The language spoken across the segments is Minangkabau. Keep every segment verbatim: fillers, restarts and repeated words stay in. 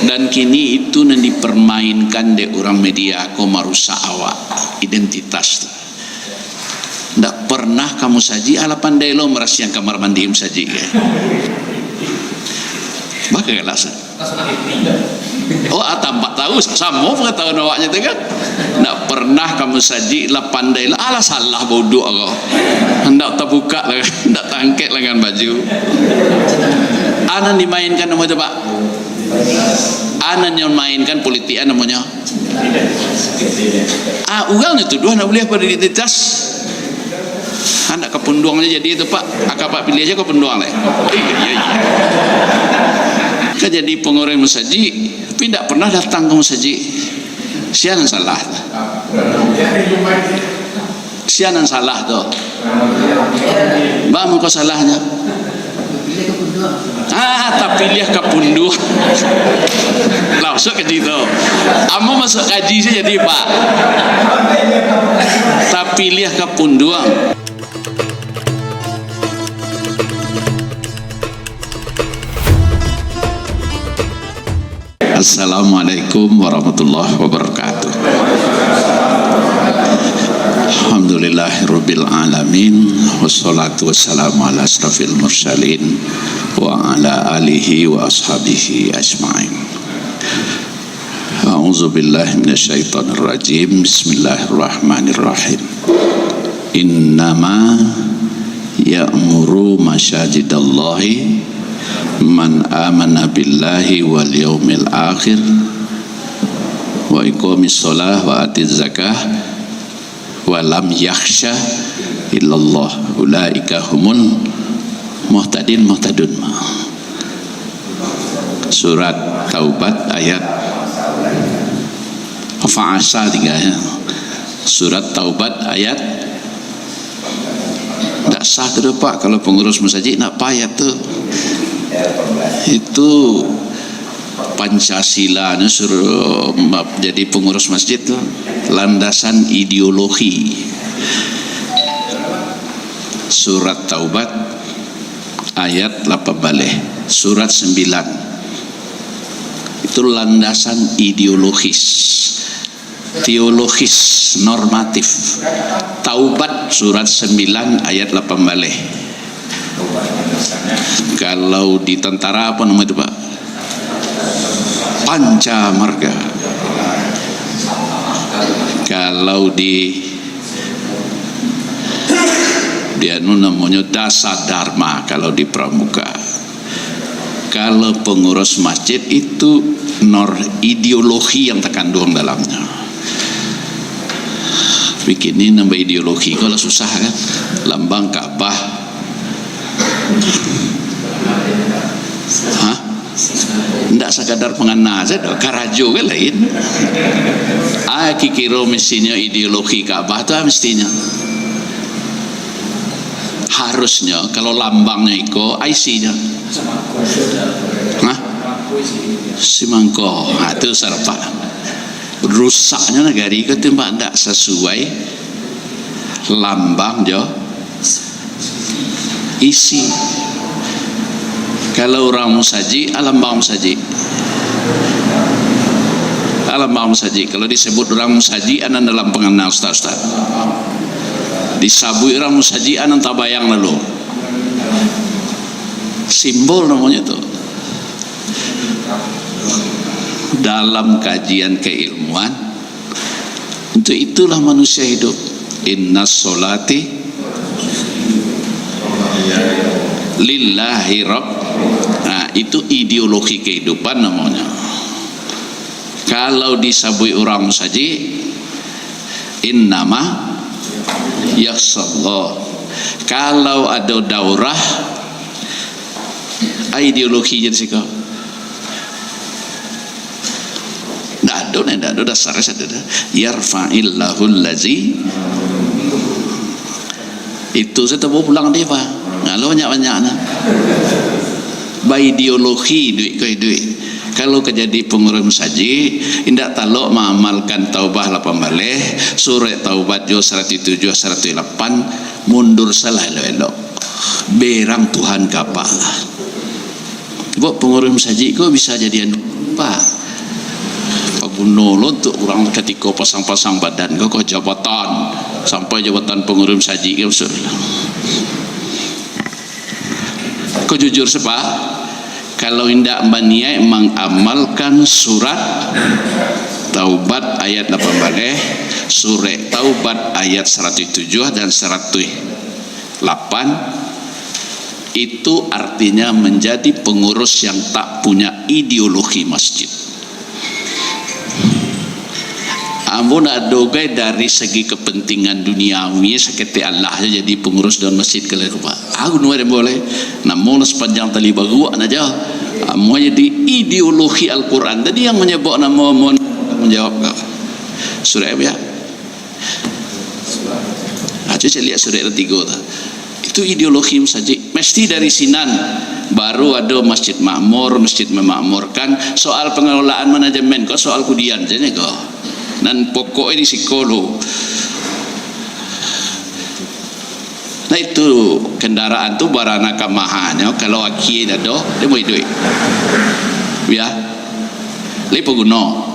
Dan kini itu nan dipermainkan dek urang media ko, marusak awak, identitas tu. Ndak pernah ka musajik, alah pandai lo marasiang kamar mandi musajik, kan? Bagalah sa-, oh, ah, tampak tahu, sa-, samo pangatahuan awaknyo tu, kan? Ndak pernah ka musajik, lah pandai lo, alah salah bauduak ko. Ndak tabuka lah, ndak taangkek langan baju. Ah, nan dimainkan namo tu, Pak? Ah, nan nyo mainkan politik, ah, namonyo. Ah, urang nyo tuduah ndak buliah baidentitas. Handak ka punduang nyo jadi tu, Pak. Aka Pak pilih aja ka punduang lai. Iya, iya, iya. Ka jadi pangurus musajik, tapi ndak pernah datang ka musajik. Sia nan salah tu. Sia nan salah tu. Ba mangko salahnyo? Ah, tapiliah ka punduang. Lah, masuak kaji tu. Ambo masuak kaji sajo jadi, Pak. Tapiliah ka punduang. Assalamualaikum warahmatullahi wabarakatuh. Alhamdulillahirabbil alamin, wassalatu wassalamu ala asyrafil mursalin, wa ala alihi wa ashabihi ajmain. A'udzubillahi minasyaitonirrajim. Bismillahirrahmanirrahim. Innama ya'muru masajidallahi man amana billahi wal yaumil akhir wa iqamis shalah wa atiz zakah wa lam yakhsya illallah ulaika humul muhtadin muhtadun. Surat Taubat ayat, Fa'asa tinggalnya. Surat Taubat ayat, ndak sah tu doh, Pak, kalau pengurus masjid ndak payah tu. Itu Pancasila ni suruh ma-, jadi pengurus masjid tu landasan ideologi. Surat Taubat ayat lapan baleh, surat sembilan. Itu landasan ideologis, teologis, normatif. Taubat surat sembilan ayat lapan baleh. Kalau di tentara apa nama itu, Pak? Panca marga. Kalau di, di anu namonyo dasa dharma, kalau di pramuka. Kalau pengurus masjid itu nor ideologi yang terkandung dalamnya. Bikin ini nambah ideologi, kalau susah kan. Lambang Ka'bah. Hah? Ndak sakadar pangana sajo, karajo kan lain. Ah, kikiro mestinyo ideologi Ka'bah tu ah mestinyo. Harusnyo, kalau lambangnyo iko, isinyo. Hah? Simangko. Ha, tu sarapak. Rusaknyo nagari ko tu, Pak, ndak sasuai lambang jo isi. Kalau urang musajik, ah, lambang musajik. Ah, lambang musajik. Kalau disebut urang musajik, anan dalam pangana ustaz-ustaz. Disabuik urang musajik, anan tabayang lalu. Simbol namonyo tu. Dalam kajian keilmuan, untuk itulah manusia hidup. Inna sholati lillahi rabb. Nah, itu ideologi kehidupan namanya. Kalau disabuik urang musajik, innama yakhshallah. Kalau ado daurah, ideologi jadi siko. Ndak ado, ndak ado dasar sajo dah. Yarfa'illahul lazi. Itu sajo tabo pulang dia, Pak. Ngalo banyak-banyak nah. Baideologi duit ko duit. Kalau ka jadi pengurus masajik, indak talok maamalkan taubah lapan baleh, surat taubat jo saratuih tujuah, saratuih lapan, mundur salah elok-elok. Berang Tuhan kapa. Buat pangurus masajik ko bisa jadi anu, Pak. Paguno lo untuak urang katiko pasang-pasang badan ko, ko jabatan, sampai jabatan pangurus masajik ko, maksud. Ko jujur se, Pak, kalau indak baniaik mangamalkan surat Taubat ayat lapan baleh, surat Taubat ayat saratuih tujuah dan saratuih lapan, itu artinya menjadi pengurus yang tak punya ideologi masjid. Ambo ndak doh gai dari segi kepentingan duniawi, saketek alah se jadi pengurus dewan masjid kalau ko, Pak. Aku nuai dek boleh. Namo lah sepanjang tali baruak na ja. Ambo jadi ideologi Al-Quran. Tadi yang menyebut namo, ambo menjawab ka. Surat apa ya? Ah, cubo caliak surat katigo tu. Itu ideologi masajik. Mesti dari sinan baru ado masjid makmur, masjid memakmurkan. Soal pengelolaan manajemen ko soal kudian se nyo ko. Nan pokok di siko lo. Nah, itu kendaraan tu barana ka mahanyo, kalau aki dak ado, dia mau iduik. Ya. Lai paguno.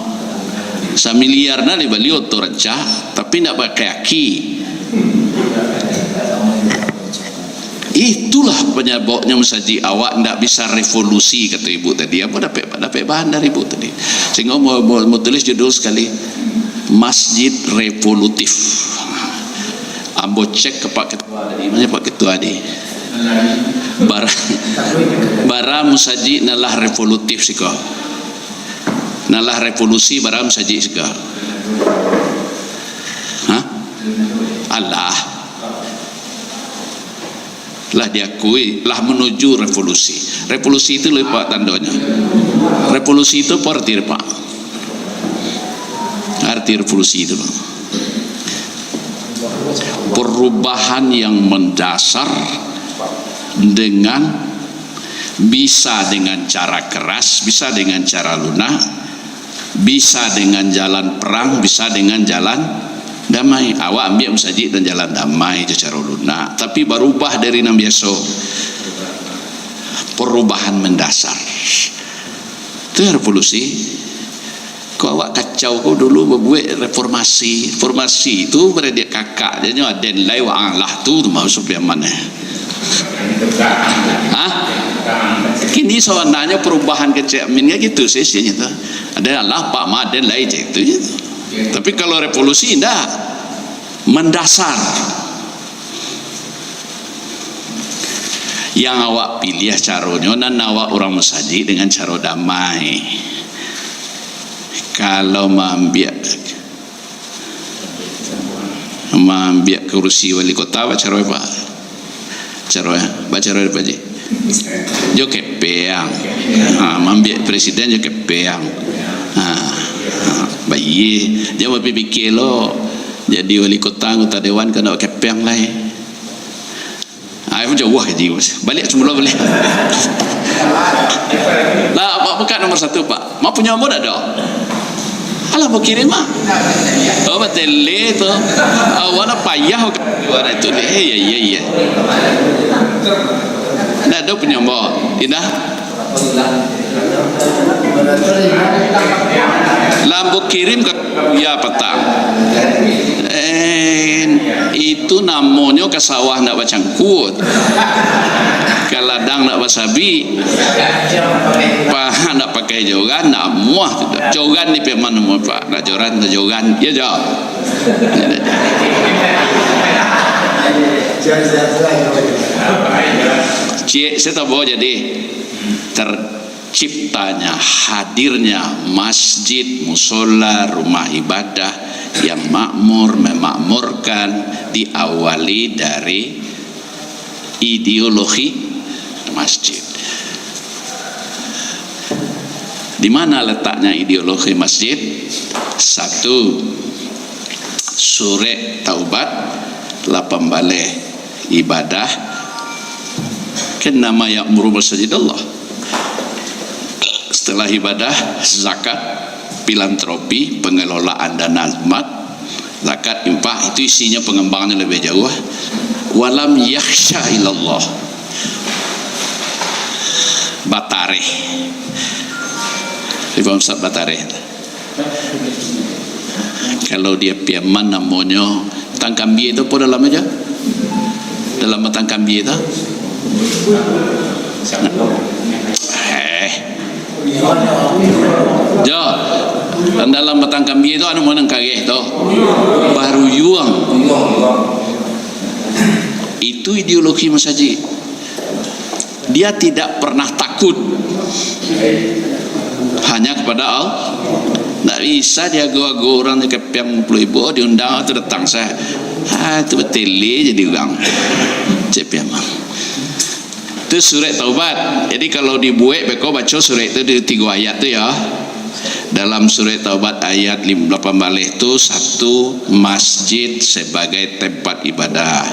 Samiliar nah dibali oto rancak, tapi ndak pakai aki. Itulah penyebabnya masajik awak ndak bisa revolusi, kata ibu tadi. Apa dapat, dapat bahan dari ibu tadi? Sehingga mau, mau, mau tulis judul sekali, Masjid Revolutif. Ambo cek ke Pak Ketua tadi, mana Pak Ketua tadi? Bara, bara masajik nan lah revolutif siko. Nan lah revolusi bara masajik siko. Hah? Alah. Lah diakui, lah menuju revolusi. Revolusi itu lho, Pak, tandonyo. Revolusi itu apa arti, Pak? Arti revolusi itu, Pak. Perubahan yang mendasar dengan, bisa dengan cara keras, bisa dengan cara lunak, bisa dengan jalan perang, bisa dengan jalan damai. Awak ambiak masajik dan jalan damai jo caro lunak, tapi barubah dari nan biaso. Perubahan mendasar. Tu revolusi. Ko awak kacau ko dulu babuek reformasi. Reformasi tu baradiak kakak je nyo, aden lai waang lah tu, tu maksud piaman eh. Hah? Kini sabananyo perubahan kecek amin kan gitu sih, sih gitu. Aden lah pak ma aden lai cek tu je. Tapi kalau revolusi indak, mendasar. Yang awak piliah caronyo, nan awak urang masajik dengan caro damai. Kalau maambiak, maambiak kurusi wali kota, bacaro, Pak? Caro, bacaro, Pak Ji? Jo kepeang. Ha, maambiak presiden jo kepeang. Ha, ha, baie. Jan bapikia lo, jadi wali kota, anggota dewan, kana kepeang lai. Ah, itu jauah kaji, Mas. Baliak semula baliak. Lah, Pak, bukan nomor satu, Pak. Mak punyo ambo dak ado. Alah, mau kirim, Mak. Oh, batele tu. Awak nak payah, awak nak itu deh. Eh, iya, iya, iya. Dak ado punyo ambo. Indah. Lah ambo kirim ka Buya patang. Eh, itu namonyo ka sawah ndak bacangkuik, ka ladang ndak basabi, paha ndak pakai joran, ndak amuah tu. Joran di piaman namonyo, Pak. Ndak joran, ndak joran. Iyo, Jo. Ciek, saya tahu jadi ter- ciptanya, hadirnya masjid, musola, rumah ibadah yang makmur, memakmurkan, diawali dari ideologi masjid. Di mana letaknya ideologi masjid? Satu, Surek Taubat, lapan baleh ibadah, kan nama ya'muru masajid Allah. Setelah ibadah, zakat, filantropi, pengelolaan dana umat, zakat, infak, itu isinya pengembangannya lebih jauh. Walam yakhsya illallah. Batareh. Imam Sa'ad Batareh. Kalau di Piaman namonyo Tangkambie tu, apo dalam aja? Dalam Tangkambie tu? Eh. Jo. Dalam Tangkambie tu, anu, mano nan kareh tu? Baruyuang. Itu ideologi masajik. Dia tidak pernah takut. Hanya kepada Allah. Ndak bisa diago-ago urang di Kepiang puluah ribu, diundang tu datang sajo. Ah, tu batele jadi urang. Cek Piaman. Tu surek taubat. Jadi kalau dibuek beko, baco surek tu di tigo ayat tu, ya. Dalam surek taubat ayat lim-, lapan baleh tu, satu, masjid sebagai tempat ibadah.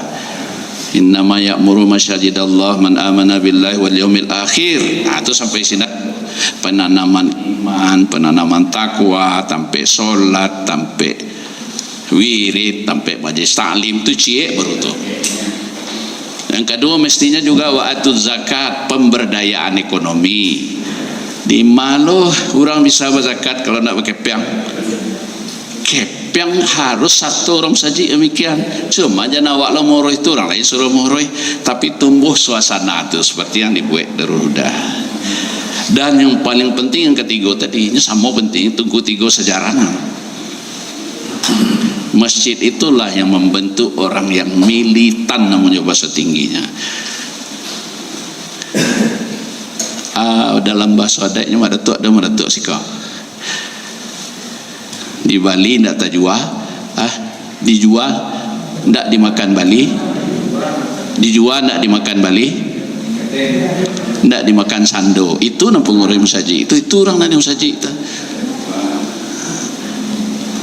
"Innama ya'muru masajidallah man amana billahi wal yaumil akhir." Nah, tu sampai sinan. Penanaman iman, penanaman takwa, tampek solat, tampek wirid, tampek majlis taklim tu ciek baru tu. Yang kedua, mestinya juga wa atuz zakat, pemberdayaan ekonomi. Di ma lo urang bisa bazakat kalau ndak bakepiang? Kepiang harus satu urang masajik demikian. Cuma jan awak lo mauruih tu, urang lain suruah mauruih. Tapi tumbuh suasana tu seperti yang dibuek Darul Huda. Dan yang paling penting yang ketigo tadi, ini samo penting, tungku tigo sejarah nah. Masjid itulah yang membentuk orang yang militan, namonyo bahaso tingginyo. Ah, dalam bahaso adaiknyo, Mak Datuk, ado Mak Datuk siko. Di Bali ndak tajua, ah, dijua ndak dimakan Bali, dijua ndak dimakan Bali, ndak dimakan sando. Itu nan panguruih masajik. Itu, itu urang nan di masajik tu.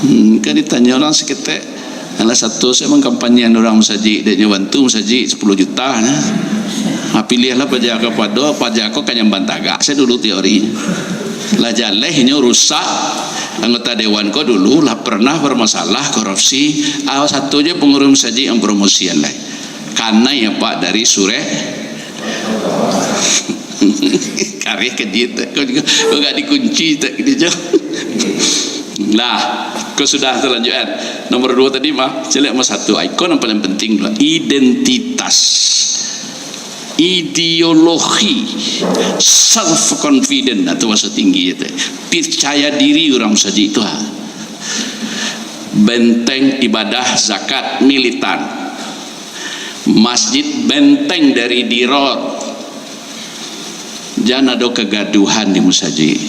Hmm, kan ditanyo urang saketek, salah satu se mangkampanyean urang masajik, dek nyo bantu masajik sapuluah juta nyo. Ha, piliahlah paja ko pado, paja ko ka nyamban tagak. Sajo dulu teori. Lah jaleh inyo rusak, anggota dewan ko dulu lah pernah bermasalah korupsi. Awas satu je panguruih masajik yang promosian lai. Kanai apak dari surek. Kareh ka dia tak, kau juga, kau gak dikunci tak gitu je. Lah, kau sudah terlanjut kan. Nomor dua tadi mah, celiak nomor satu. Ikon yang paling penting dulu, identitas, ideologi, self confident, atau bahasa tinggi itu. Percaya diri urang masajik itu, ha. Benteng ibadah, zakat, militan. Masjid benteng dari diror. Jan ado kegaduhan di masajik.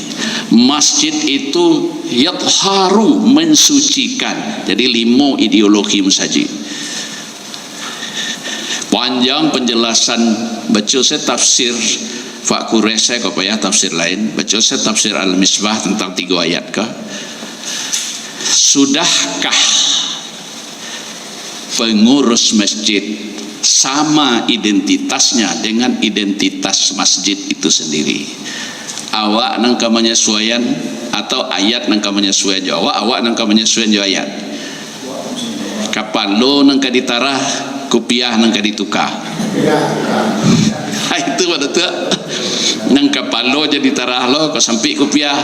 Masjid itu yatharu, mensucikan. Jadi limo ideologi masajik. Panjang penjelasan, baco se tafsir Pak Quraisy, se kok payah tafsir lain. Baco se tafsir Al-Misbah tentang tigo ayat ko. Sudahkah pengurus masjid sama identitasnya dengan identitas masjid itu sendiri? Awak nan ka manyasuaian, atau ayat nan ka manyasuaian jo awak, awak nan ka manyasuaian jo ayat? Kapalo nan ka ditarah, kupiah nan ka dituka. Ha, itu pado tu. Nan kapalo jan ditarah lo, kok sampik kupiah.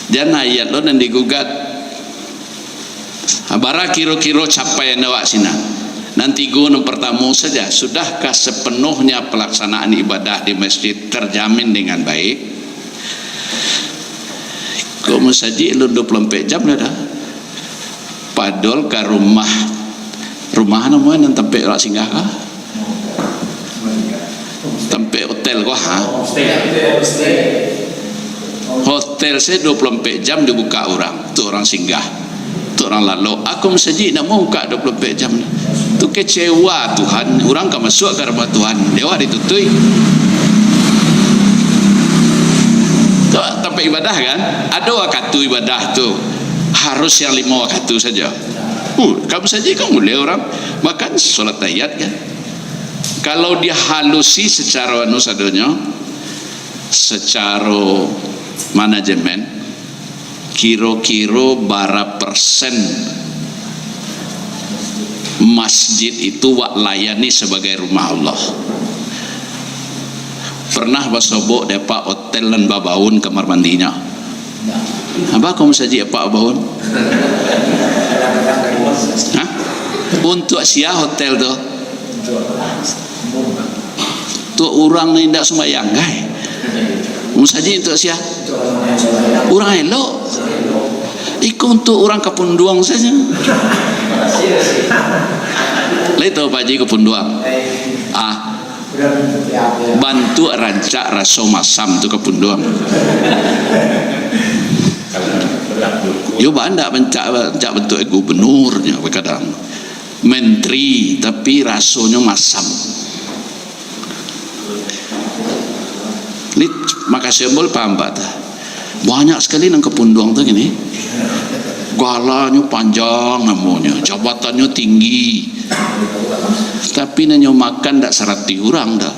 Jan ayat lo nan digugat. Bara kiro-kiro capaian awak sinan? Nan tigo, nan partamo saja, sudahkah sepenuhnya pelaksanaan ibadah di masjid terjamin dengan baik? Kok masajik alun dua puluh ampek jam dah, dah? Padahal ka rumah, rumah namo nan tampek awak singgah ka? Tampek hotel ko, ha? Hotel se dua puluh ampek jam dibuka urang, tu urang singgah, tu urang lalok. Ako masajik ndak mau buka dua puluh ampek jam. Tu kecewa Tuhan, urang ka masuak ka rumah Tuhan, dewa ditutuik. Tu tampek ibadah kan? Ado wakatu ibadah tu, harus yang limo wakatu saja. Uh, ka masajik kan buliah urang makan, solat tahiyat kan. Kalau dihalusi sacaro anu sadonyo, sacaro manajemen, kiro-kiro bara persen masjid itu wak layani sebagai rumah Allah? Pernah basobok di apak hotel nan babaun kamar mandinyo? Apo ka musajik apak babaun? Hah? Untuak sia hotel tu? Untuak urang nan indak sumbayang, gai. Musajik untuak sia? Urang elok. Iko untuak urang Kapunduang sajo. Lai tahu Pak Haji Kapunduang? Ah. Bantuak rancak raso masam tu Kapunduang. Yo, ba ndak rancak, rancak bantuak gubernur nyo, kadang menteri, tapi rasonyo masam. Ni makasih ambo paham, Pak, tu. Banyak sakali nan Kapunduang tu kini. Galanyo panjang namonyo, jabatannyo tinggi. Tapi nan nyo makan dak saratuih urang doh.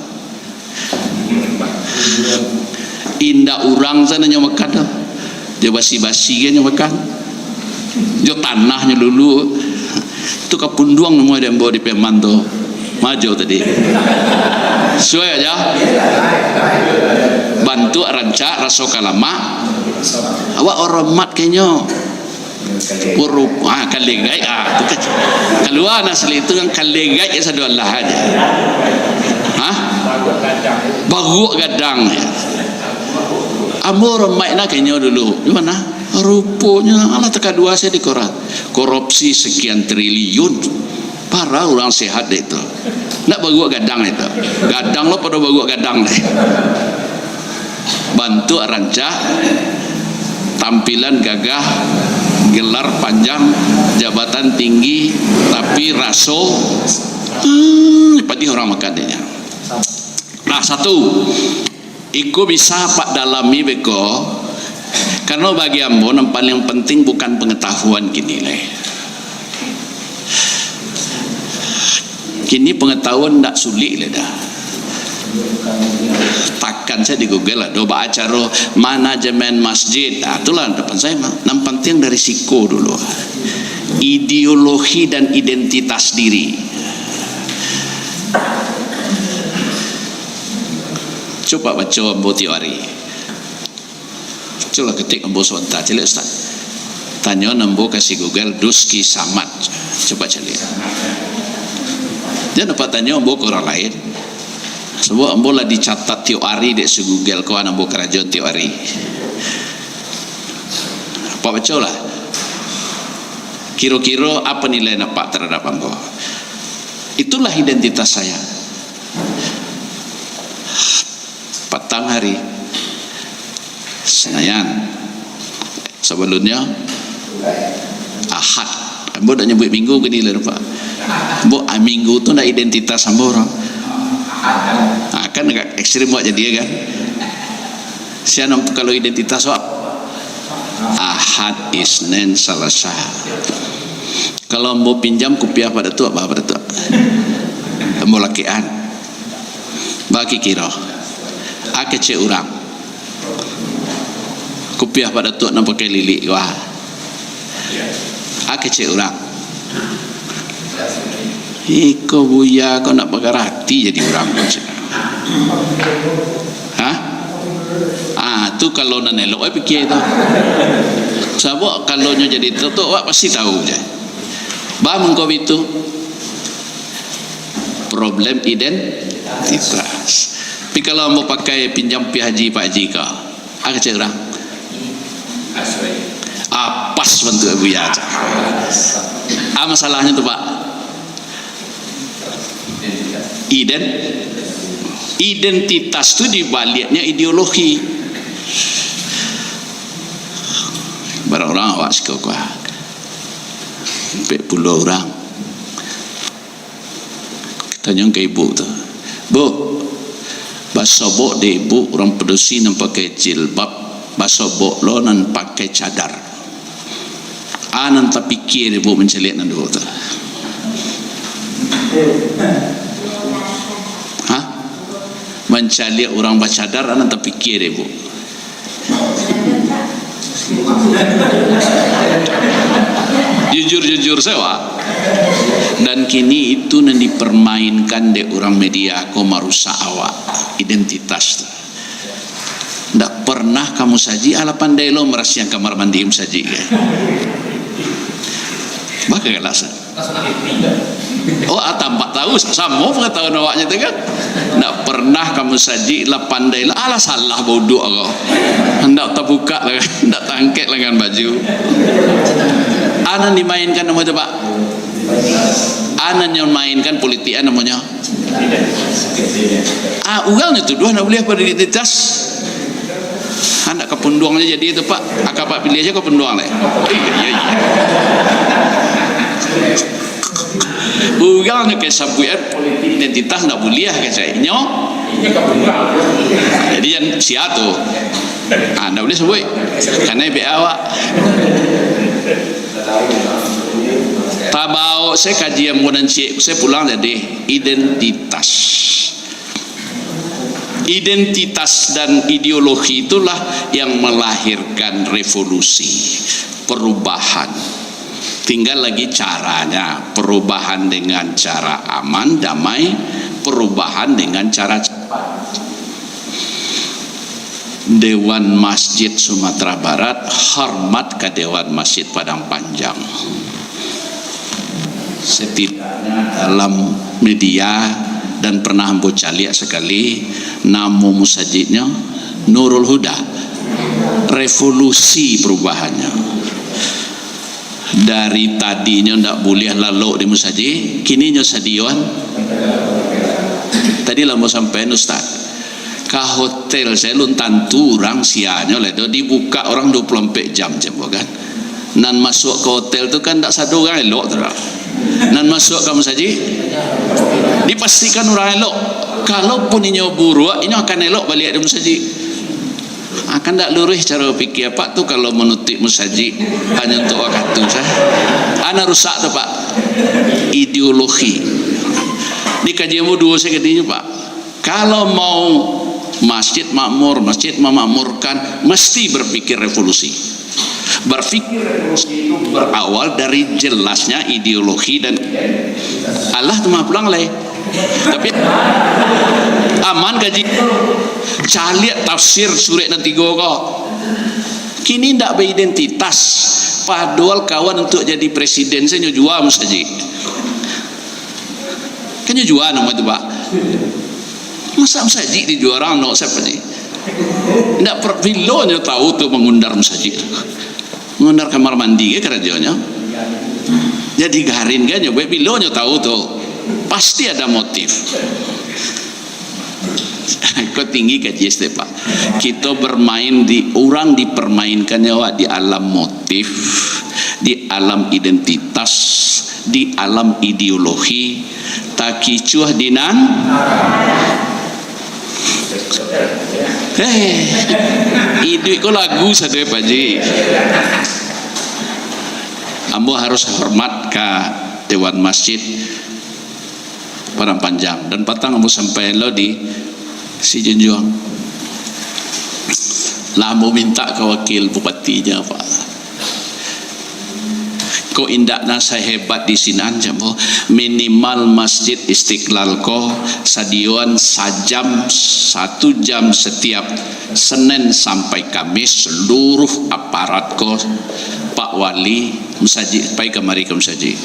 Indak urang tu nan nyo makan doh. Jo basi-basi kan nyo makan. Jo tanahnyo dulu. Tu Kapunduang namonyo di ambo di Piaman tu. Majo tadi. Suai aja. Bantuak rancak, raso ka lamak. Awak hormat ka inyo. Huruf, ah, kalegaik, ah, tu kan. Kalua nan asli tu kan kalegaik, ya, sado Allah aja. Hah? Baruak gadang, ya. Ambo hormat nah ka inyo dulu. Di ma? Ruponyo, alah, takadua sajo di koran. Korupsi sekian triliun. Parah urang sehat dek itu. Ndak baruak gadang itu. Gadang lo pado baruak gadang deh. Bantuak rancak, tampilan gagah, gelar panjang, jabatan tinggi, tapi raso, hmm, padih urang makan dek nyo. Nah, satu. Iko bisa Apak dalami beko, karano bagi ambo nan paling penting bukan pangatahuan kini lai. Kini pangatahuan ndak sulik lai doh. Takan sajo di Google lah, do baa caro manajemen masjid. Ah, itulah depan saya mah. Nan penting dari siko dulu. Ideologi dan identitas diri. Cubo baco ambo tiok ari. Cubolah ketik ambo sabanta, caliak, Ustaz. Tanyo ambo ka si Google, Duski Samad. Cubo caliak. Jan Apak tanyo ambo ka urang lain. Sabab ambo lah dicatat tiok ari dek si Google, ko nan ambo karajoan tiok ari. Apak bacolah. Kiro-kiro apo nilai Apak terhadap ambo? Itulah identitas saya. Patang hari, Senayan. Sabalunnyo, Ahad. Ambo dak nyabuik minggu kini lai, Pak. Ambo, ah, minggu tu ndak identitas ambo, urang. Ah, kan agak ekstrim awak jadi, ya kan? Sia nan kalau identitas awak, Ahad, Isnin, Salasa. Kalau ambo pinjam kupiah Pak Datuak, ba Pak Datuak? Ambo lakekan. Baa kiro-kiro. A kecek urang. Kupiah Pak Datuak nan pakai lilik ko, ah. A kecek urang. Iko Buya ko ndak bagarati jadi urang ko, cek. Hah? Ah, tu kalau nan elok ai pikia tu. Sabab kalau nyo jadi tu, tu awak pasti tahu je. Ba mangko bitu. Problem identitas. Tapi kalau ambo pakai pinjam piah haji, Pak Haji ko, a kecek urang? Ah, pas bantuak Buya tu. Ah, masalahnyo tu, Pak. Iden-, identitas tu dibaliaknyo ideologi. Bara urang awak siko ko? Ampek puluah urang. Tanyo ka ibu tu, "Bu, basobok dek ibu urang padusi nan pakai jilbab, basobok lo nan pakai cadar." A nan tapikia dek ibu mancaliak nan duo tu? Hah? Mancaliak urang bacadar, a nan tapikia dek ibu? Jujur-jujur sajo, Wak. Dan kini itu nan dipermainkan dek urang media ko, marusak awak, identitas tu. Ndak pernah ka musajik, alah pandai lo marasiang kamar mandi musajik, ka. Baka alasan. Oh, ah, tampak tahu, samo pangatahuan awaknyo tu, kan? Ndak pernah ka musajik, lah pandai lah, alah salah bauduak ko. Ndak tabuka lah, ndak taangkek lengan baju. A nan dimainkan namo tu, Pak? A nan nyo mainkan politik, a namonyo? Ah, urang nyo tuduah ndak buliah beridentitas. Handak ka punduang se jadi tu, Pak. Aka Pak pilih se ka punduang lai. Iya, iya, iya. Urang nyo ka sabuik, eh, politik identitas ndak buliah, ka cai. Nyo. Jadi, jan sia tu. Ah, ndak buliah sabuik. Karena B A awak. Tabaok se kaji ambo nan ciek se pulang jadi identitas. Identitas dan ideologi itulah yang melahirkan revolusi, perubahan. Tinggal lagi caranya, perubahan dengan cara aman, damai, perubahan dengan cara cepat. Dewan Masjid Sumatera Barat hormat ka Dewan Masjid Padang Panjang. Setidaknya dalam media, dan pernah ambo caliak sakali, namo musajiknyo Nurul Huda. Revolusi perubahannyo. Dari tadinyo ndak buliah lalok di musajik, kini nyo sadioan. Tadi lah ambo sampaian, Ustaz. Ka hotel se alun tantu urang sianyo lai tu, dibuka urang dua puluh ampek jam, cako kan. Nan masuak ka hotel tu kan ndak sado urang elok tu doh. Nan masuak ka musajik, dipastikan urang elok. Kalaupun inyo buruak, inyo akan elok baliak di musajik. Akan ndak luruih caro pikir Apak tu kalau manutuik musajik hanyo untuak wakatu sajo. A nan rusak tu, Pak. Ideologi. Dikaji ambo duo sakali nyo, Pak. Kalau mau masjid makmur, masjid memakmurkan, mesti berpikir revolusi. Berpikir revolusi itu berawal dari jelasnya ideologi dan Allah tu mah pulang lai. Tapi aman kaji. Caliak tafsir surek nan tigo ko. Kini ndak beidentitas. Padohal kawan untuak jadi presiden sajo nyo jua musajik. Kan nyo jua namo tu, Pak. Masa musajik dijua urang, no, siapa ni? Ndak per-, bilo nyo tahu tu mangundar musajik. Mangundar kamar mandi ke karajonyo. Jadi garin ke nyo buek, bilo nyo tahu tu. Pasti ada motif. Ko tinggi kaji S T, Pak. Kito bermain di, urang dipermainkan nyo awak di alam motif, di alam identitas, di alam ideologi, takicuah di nan. Eh, iduik ko lagu sajo, Pak Ji. Ambo harus hormat ka Dewan Masjid Padang Panjang. Dan patang ambo sampai lo di Sijunjuang. Lah ambo mintak ka wakil bupatinyo, Pak. Kok indak nan sahebat di sinan, jan ambo. Minimal Masjid Istiqlal ko sadioan sajam, satu jam setiap Senin sampai Kamis, seluruh aparat ko, Pak Wali, musajik, pai kamari ka musajik.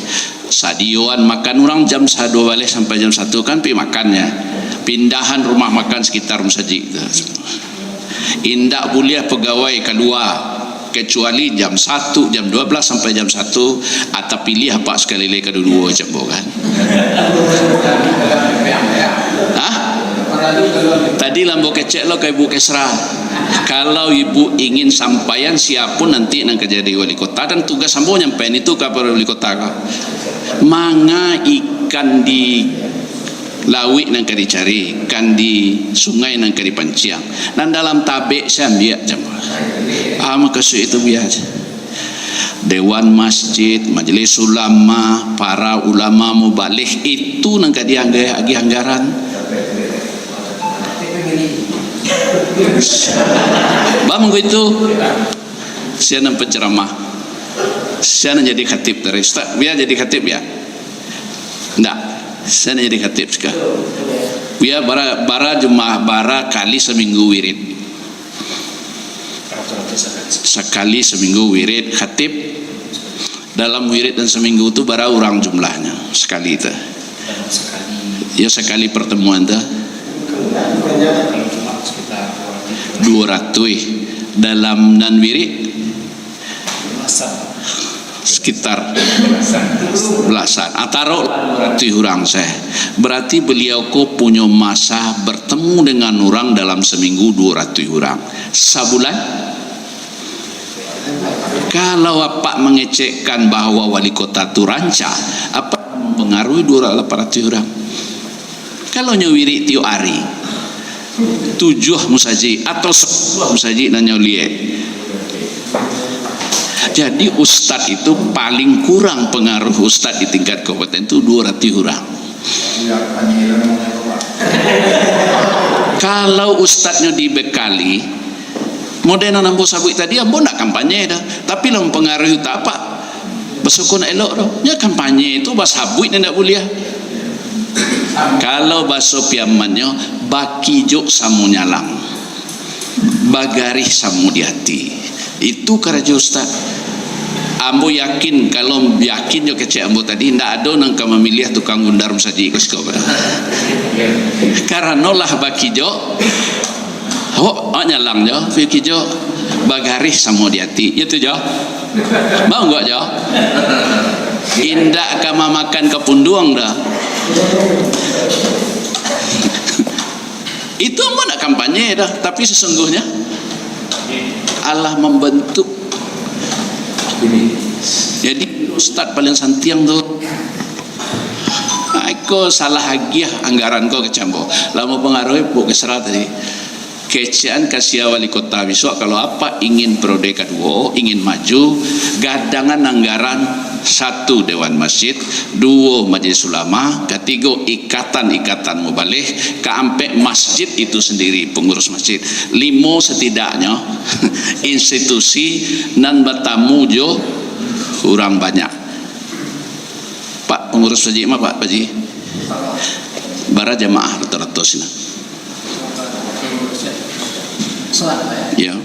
Sadioan makan urang jam sa-, duo baleh sampai jam satu kan pi makan nyo. Pindahan rumah makan sekitar musajik tu. Indak buliah pegawai kalua, kecuali jam satu, jam dua belas sampai jam satu, atau pilih apak sakali lai kaduo-duo, cako kan. Hah? Tadi lah ambo kecek lo ka Ibu Kesra. Kalau Ibu ingin sampaian, sia pun nanti nan ka jadi wali kota, dan tugas ambo nyampaian itu ka wali kota ko. Manga ikan di lauik nan ka dicari, ikan di sungai nan ka dipanciang. Nan dalam tabek se ambiak, jan ambo. Ah, makasuik itu bia se. Dewan masjid, majelis ulama, para ulama mubalih, itu nan ka diangge-, agiah anggaran. Baa mangko itu, sia nan penceramah, sia nan jadi khatib tadi. Ustaz, bia jadi khatib, bia? Ndak, sia nan jadi khatib siko. Bia bara, bara jemaah, bara kali saminggu wirid. Sakali saminggu wirid khatib. Dalam wirid dan saminggu tu bara urang jumlahnyo sakali tu? Dalam sakali. Ya, sakali pertemuan tu. Kalau Jumat sekitar dua ratus. Dua ratus. Dalam nan wirid? Belasan. Sekitar belasan. Ah, taruhlah dua ratus urang sajo. Berarti beliau ko punyo masa bertemu dengan urang dalam saminggu dua ratus urang. Sabulan? Kalau apak mangecekkan bahwa wali kota tu rancak, apak mampangaruhi dua ratus, lapan ratus urang. Kalau nyo wirid tiok ari, tujuah musajik atau sapuluah musajik nan nyo liek. Jadi, ustad itu paling kurang pangaruh ustad di tingkat kabupaten tu dua ratus urang. Kalau ustadnyo dibekali, model nan ambo sabuik tadi, ambo ndak kampanye doh. Tapi lah mampangaruhi utak apak. Baso ko ndak elok doh. Nyo kampanye tu basabuik nan ndak buliah. Kalau baso Piamannyo, bakijok samo nyalang, bagarih samo di ati. Itu karajo ustad. Ambo yakin, kalau yakin jo kecek ambo tadi, ndak ado nan ka mamiliah tukang gundar musajik ko siko. Karano lah bakijok, awak, awak nyalang jo, bakijok, bagarih samo di ati. Iyo tu jo. Mau nggak jo? Indak ka mamakan kapunduang dah. Itu ambo nak kampanye dah, tapi sesungguhnya Allah membentuk. Jadi, ustad paling santiang tu. Ah, iko salah agiah anggaran ko kecek ambo. Lah mampangaruhi Puk Kesra tadi. Kecekan ka sia wali kota bisuak, kalau apak ingin periode kaduo, ingin maju, gadangan anggaran, satu, Dewan Masjid, duo, Majelis Ulama, katigo, ikatan-ikatan mubaleh, kaampek, masjid itu sendiri, pengurus masjid, limo, setidaknyo, institusi nan batamu jo urang banyak. Pak, pengurus masjid ma, Pak Haji? Bara jamaah rato-rato sinan? Yo.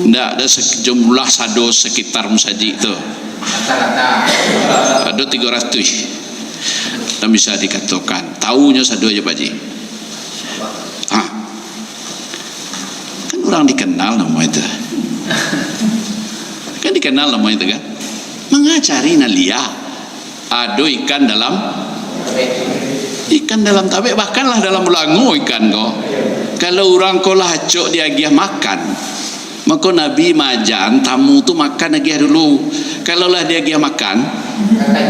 Ndak ado se-, jumlah sado sekitar musajik tu. Ado tigo ratus. Kan bisa dikatokan. Tahunyo sado aja, Pak Haji. Ha. Kan urang dikenal namo itu. Kan dikenal namo itu, kan? Mangacari nan liak. Ado ikan dalam, ikan dalam tabek, bahkan lah dalam bulango ikan ko. Kalau urang ko lah acok diagiah makan, mako Nabi maaja tamu tu makan agiah dulu. Kalau lah diagiah makan,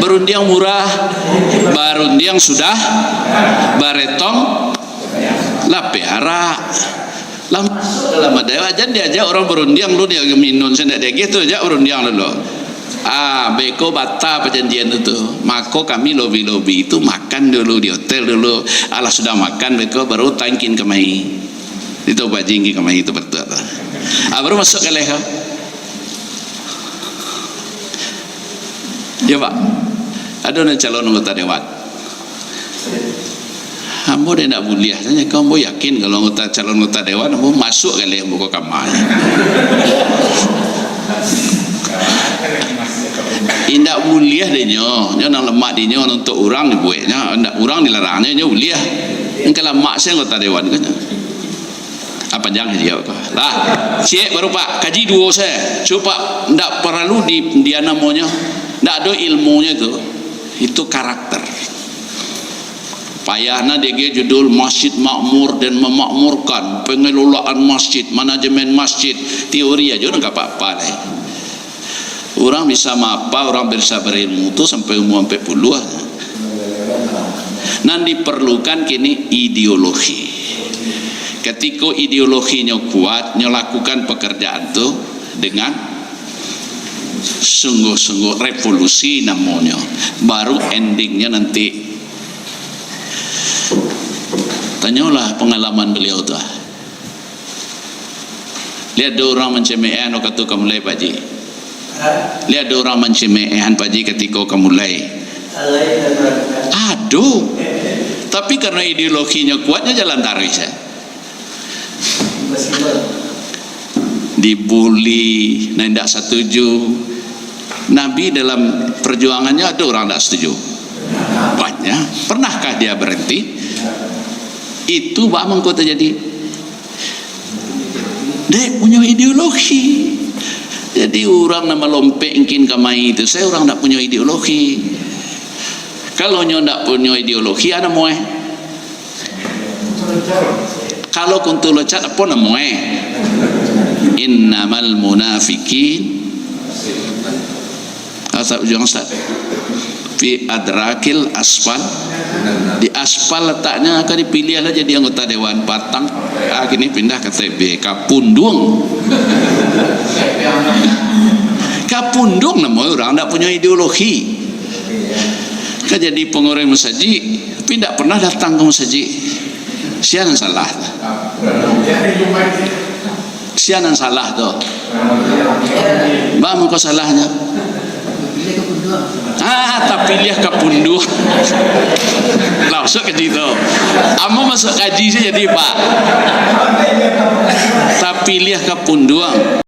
barundiang murah, barundiang sudah, baretong lapeh arak. Lah masuak dalam adaik, jan diajak urang barundiang dulu, dia minun, sia ndak diagiah tu, ajak barundiang dulu. Ah, beko bata pajanjian tu, tu. Mako kami lobi-lobi tu makan dulu di hotel dulu. Alah sudah makan beko baru tangkin kamari. Itu bajinggi kamari tu betul tu. Ah, baru masuak kaleh tu. Ya, Pak. Ado nan calon anggota dewan. Ambo dek ndak buliah, tanya kau, ambo yakin kalau anggota, calon anggota dewan, ambo masuak kaleh ambo ka kamar. Indak buliah dek nyo, nyo nan lamak dek nyo, nan untuak urang dibueknyo, ndak urang dilarangnyo, nyo buliah. Nan ka lamak se anggota dewan ko nyo. Ah, panjang kaji awak ko. Lah, ciek baru, Pak. Kaji duo se. Cubo, Pak, ndak paralu di, di namonyo. Ndak ado ilmunyo tu. Itu karakter. Payah nah diagiah judul Masjid Makmur dan Memakmurkan, pengelolaan masjid, manajemen masjid, teori ajo ndak apa-apa lai. Urang bisa maapa, urang bisa berilmu tu sampai umua ampek puluah. Nan diperlukan kini ideologi. Katiko ideologinyo kuat, nyo lakukan pekerjaan tu dengan sungguh-sungguh, revolusi namonyo. Baru endingnyo nanti. Tanyolah pengalaman beliau tu, ah. Liek ado urang mancemeehan wakatu ka mulai, Pak Ji? Hah? Liek ado urang mancemeehan, Pak Ji, katiko ka mulai? Alai dan melakukan. Ado. Tapi karano ideologinyo kuat, nyo jalan taruih se. Impossible. dibuli, nah, indak satuju. Nabi dalam perjuangannya ada orang indak setuju? Banyak. Pernahkah dia berhenti? Itu bak mangko terjadi. Dek punyo ideologi. Jadi, urang nan malompek ingkin kamai tu, saya urang ndak punyo ideologi. Kalau nyo ndak punyo ideologi, ana moe. Kalau kuntu locat, apo namoe? Innamal munafiqin. Asal ujuang, Ustaz. Fi adrakil asfal. Di aspal letaknya, ka dipilih lah jadi anggota dewan. Patang, ah, kini pindah ka T B, ka punduang. Ka punduang namoe urang ndak punyo ideologi. Ka jadi pangurus masajik, tapi ndak pernah datang ka masajik. Sia nan salah. Sia nan salah tu. Baa mangko salahnyo? Ah, tapiliah ka punduang. Lah, maksud kaji tu. Ambo masuk kaji sajo jadi, Pak. Tapiliah ka punduang.